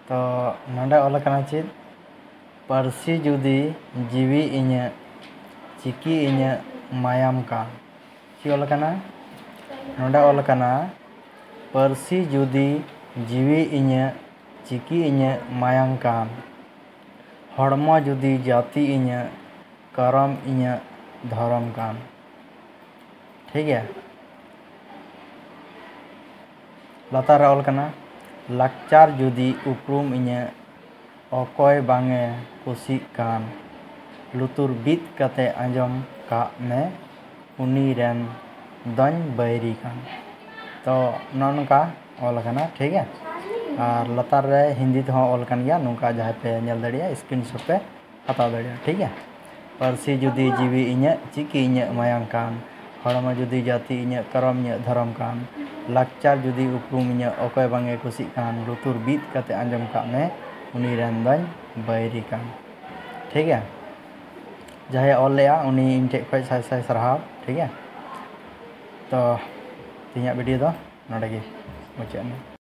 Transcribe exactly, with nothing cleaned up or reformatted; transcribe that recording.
ᱛᱚ ᱱᱚᱰᱮ ᱚᱞ ᱟᱠᱟᱱᱟ ᱪᱮᱫ? ᱯᱟᱹᱨᱥᱤ ᱡᱩᱫᱤ ᱡᱤᱣᱤ ᱤᱧᱟᱹᱜ, ᱪᱤᱠᱤ ᱤᱧᱟᱹᱜ ᱢᱟᱭᱟᱢ ᱠᱟᱱ᱾ ᱪᱮᱫ ᱚᱞ ᱟᱠᱟᱱᱟ? ᱱᱚᱰᱮ ᱚᱞ ᱟᱠᱟᱱᱟ, ᱯᱟᱹᱨᱥᱤ ᱡᱩᱫᱤ ᱡᱤᱣᱤ ᱤᱧᱟᱹᱜ, ᱪᱤᱠᱤ ᱤᱧᱟᱹᱜ ᱢᱟᱭᱟᱢ ᱠᱟᱱ, ᱦᱚᱲᱢᱚ ᱡᱩᱫᱤ ᱡᱟᱹᱛᱤ ᱤᱧᱟᱹᱜ, ᱠᱟᱨᱚᱢ ᱤᱧᱟᱹᱜ ᱫᱷᱚᱨᱚᱢ ᱠᱟᱱ᱾ ᱴᱷᱤᱠ ᱜᱮᱭᱟ? ᱞᱟᱛᱟᱨ ᱨᱮ ᱚᱞ ᱠᱟᱱᱟ, ᱞᱟᱠᱪᱟᱨ ᱡᱩᱫᱤ ᱩᱯᱨᱩᱢ ᱤᱧᱟᱹᱜ, ᱚᱠᱚᱭ ᱵᱟᱝᱮ ᱠᱩᱥᱤᱜ ᱠᱟᱱ, ᱞᱩᱛᱩᱨ ᱵᱤᱫ ᱠᱟᱛᱮ ᱟᱸᱡᱚᱢ ᱠᱟᱜ ᱢᱮ, ᱩᱱᱤ ᱨᱮᱱ ᱫᱚᱧ ᱵᱟᱹᱭᱨᱤ ᱠᱟᱱ᱾ ᱛᱚ ᱱᱚᱜᱼᱚ ᱱᱚᱝᱠᱟ ᱚᱞ ᱟᱠᱟᱱᱟ, ᱴᱷᱤᱠ ᱜᱮᱭᱟ᱾ ᱟᱨ ᱞᱟᱛᱟᱨ ᱨᱮ ᱦᱤᱱᱫᱤ ᱛᱮᱦᱚᱸ ᱚᱞ ᱟᱠᱟᱱ ᱜᱮᱭᱟ, ᱱᱚᱝᱠᱟ ᱡᱟᱦᱟᱸᱭ ᱯᱮ ᱧᱮᱞ ᱫᱟᱲᱮᱭᱟᱜᱼᱟ, screenshot ᱯᱮ ᱦᱟᱛᱟᱣ ᱫᱟᱲᱮᱭᱟᱜᱼᱟ, ᱴᱷᱤᱠ ᱜᱮᱭᱟ᱾ ᱯᱟᱹᱨᱥᱤ ᱡᱩᱫᱤ ᱡᱤᱣᱤ ᱤᱧᱟᱹᱜ, ᱪᱤᱠᱤ ᱤᱧᱟᱹᱜ ᱢᱟᱭᱟᱢ ᱠᱟᱱ, ᱦᱚᱲᱢᱚ ᱡᱩᱫᱤ ᱡᱟᱹᱛᱤ ᱤᱧᱟᱹᱜ, ᱠᱟᱨᱚᱢ ᱤᱧᱟᱹᱜ ᱫᱷᱚᱨᱚᱢ ᱠᱟᱱ, ᱞᱟᱠᱪᱟᱨ ᱡᱩᱫᱤ ᱩᱯᱨᱩᱢ ᱤᱧᱟᱹᱜ, ᱚᱠᱚᱭ ᱵᱟᱝᱮ ᱠᱩᱥᱤᱜ ᱠᱟᱱ, ᱞᱩᱛᱩᱨ ᱵᱤᱫ ᱠᱟᱛᱮ ᱟᱸᱡᱚᱢ ᱠᱟᱜ ᱢᱮ, ᱩᱱᱤ ᱨᱮᱱ ᱫᱚᱧ ᱵᱟᱹᱭᱨᱤ ᱠᱟᱱ᱾ ᱴᱷᱤᱠ ᱜᱮᱭᱟ? ᱡᱟᱦᱟᱸᱭᱮ ᱚᱞ ᱞᱮᱜᱼᱟ, ᱩᱱᱤ ᱤᱧ ᱴᱷᱮᱡ ᱠᱷᱚᱡ ᱥᱟᱭ ᱥᱟᱭ ᱥᱟᱨᱦᱟᱣ, ᱴᱷᱤᱠ ᱜᱮᱭᱟ? ᱛᱚ ᱛᱮᱦᱮᱧᱟᱜ video ᱫᱚ ᱱᱚᱰᱮ ᱜᱮ ᱢᱩᱪᱟᱹᱫ ᱮᱱᱟ᱾